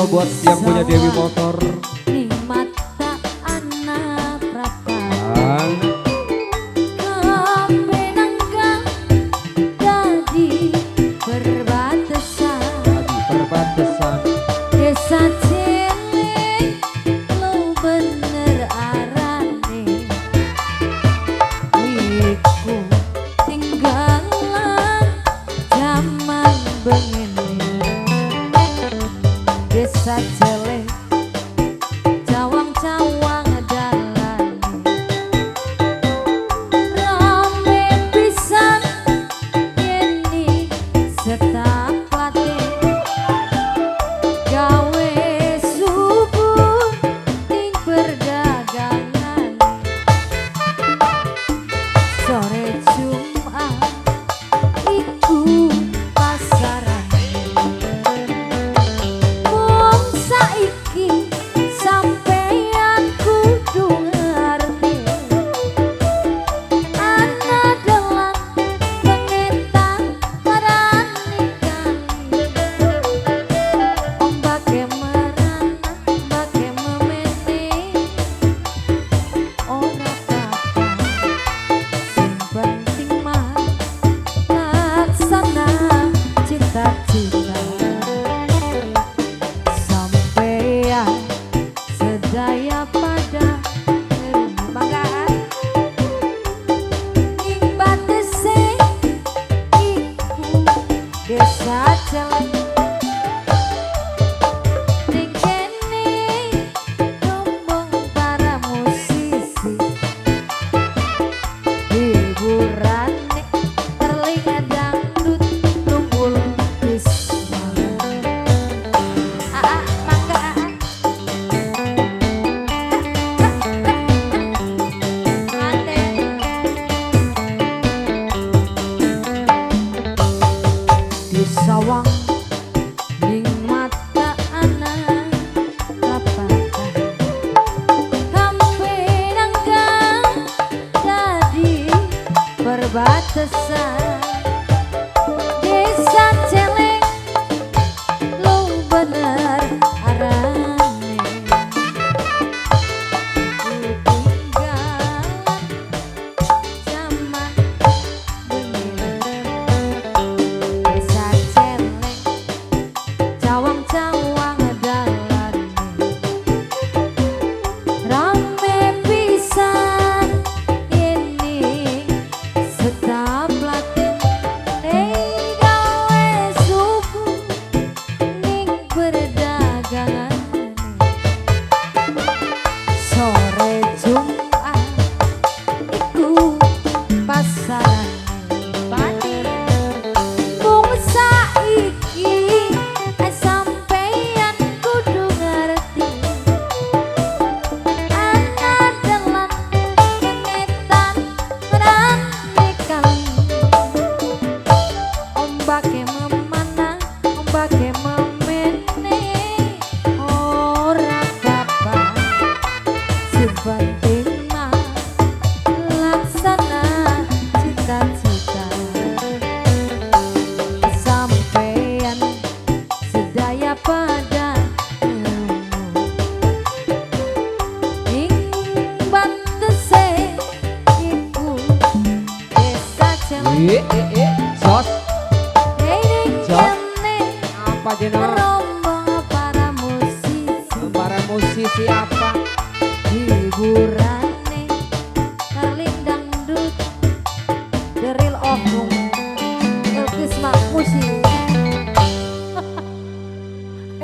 Spesial buat yang punya Dewi Motor. Ning mata ana prapatan. Kapenanggang dadi perbatasan. Dadi perbatasan. Desa Celeng lo bener arane. Iku tinggalan zaman bengene. Desa Celeng cawang-cawang dalan rame pisan yeni serta plate gawe subur ning perdagangan sore Jumat iku pasaran. Wong saiki sampeyan kudu ngerti ana dalan pengetan marani kali ombake merana ombake memene ora apa-apa sing penting mah laksana cita-cita sampeyan sedaya pada banggaan ing batese iku desa Celeng ning kene rombong para musisi hiburane terlinga dangdut tunggul Bisma. Aa mangga aa. Ate. Di sawang ning mata ana prapatan Kampenanggang dadi perbatasan. Desa Celeng lo bener arane ketinggalan zaman bengene. Desa Celeng cawang-cawang dalane rame pisan yeni setaplaten gawe subuh ning perdagangan sore Jumat iku pasaran pati. Mung saiki sampeyan kudu ngerti ana dalan pengetan marani kali ombake memana ombake memene ora apa-apa sing penting mah laksana cita-cita sampeyan sedaya pada nemu ing batese iku desa Celeng. Eh eh eh, sos Ning Jos. kene Apa jeneng? Rombong para musisi Para musisi apa? Hiburan.